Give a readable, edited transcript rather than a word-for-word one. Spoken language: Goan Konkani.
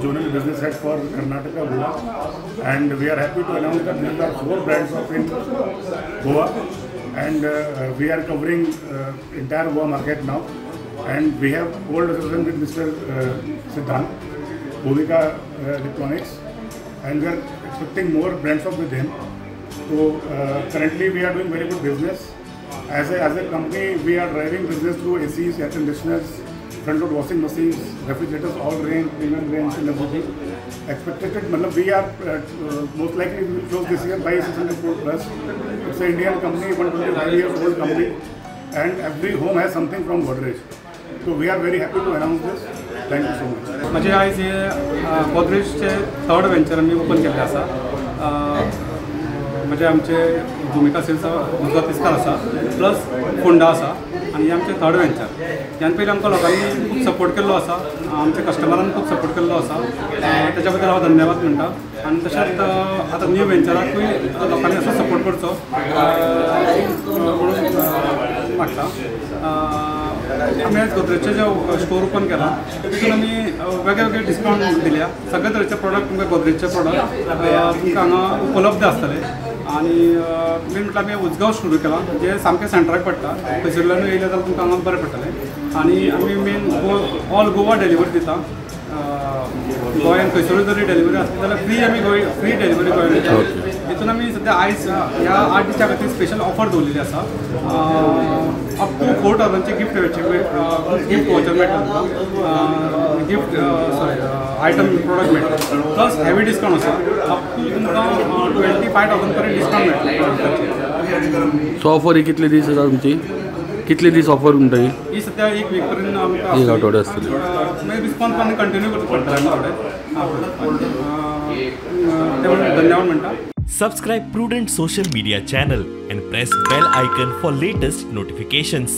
zonal business head for Karnataka, Goa, and we are happy to announce that there are 4 brands of in Goa, and we are covering entire Goa market now, and we have old association with Mr. Siddhant, Bhumika Electronics, and we are expecting more brands of with him. So currently we are doing very good business. As a company, we are driving business through ACs, air conditioners, front load washing machines, refrigerators, all range, premium range and everything. Expected, we are most likely we will close this year by 600 crore plus. It's an Indian company, 125 years old company, and every home has something from Godrej. So we are very happy to announce this. Thank you so much. म्हणजे आयज हे गोदरेजचे थर्ड वेंचर आमी ओपन केल्लें आसा. म्हणजे आमचे भुमिका सेल्स उजगांव तिस्कार आसा, प्लस फोंडा आसा, आनी हे आमचे थर्ड वेंचर. ह्यान पयलीं आमकां लोकांनी खूब सपोर्ट केल्लो आसा, आमच्या कस्टमरान खूब सपोर्ट केल्लो आसा, तेच्या बद्दल हांव धन्यवाद म्हणटा. आनी तशेंच आतां न्यू वेंचराकूय लोकांनी असो सपोर्ट करचो म्हणून मागता. आमी आयज गोदरेजचे जे स्टोर ओपन केला तितून आमी वेगळे वेगळे डिस्कावंट दिल्या. सगळे तरेचे प्रोडक्ट तुमकां गोदरेजचे प्रोडक्ट तुमकां हांगा उपलब्ध आसतले. आनी मेन म्हटल्यार आमी उजगांव सुरू केला, जे सामकें सेंटराक पडटा, थंयसरल्यानूय येयले जाल्यार तुमकां हांगा बरें पडटलें. आनी आमी मेन ऑल गोवा डिलिव्हरी दिता. गोंयांत खंयसरूय जरी डिलिव्हरी आसली जाल्यार फ्री आमी फ्री डिलिव्हरी गोंयांत दिता. हितून आमी सद्या आयज ह्या 8 दिसां खातीर स्पेशल ऑफर दवरलेली आसा. Up to 4000 gift gift voucher मेळटा तुमकां, गिफ्ट सॉरी आयटम प्रोडक्ट मेळटा, प्लस हेवी डिस्कावंट आसा. अप टू तुमकां 25,000 पर्यंत डिस्कावंट मेळटा प्रोडक्टाचेर. सो ऑफर ही कितले दीस आसा तुमची? कितले दीस ऑफर म्हणटा ही? ही सद्या एक वीक पर्यंत आमकां एक आठवडे आसतले. मागीर रिस्पॉन्स आमी कंटिन्यू करचो पडटलो थोडे. ते धन्यवाद म्हणटा. Subscribe Prudent social media channel and press bell icon for latest notifications.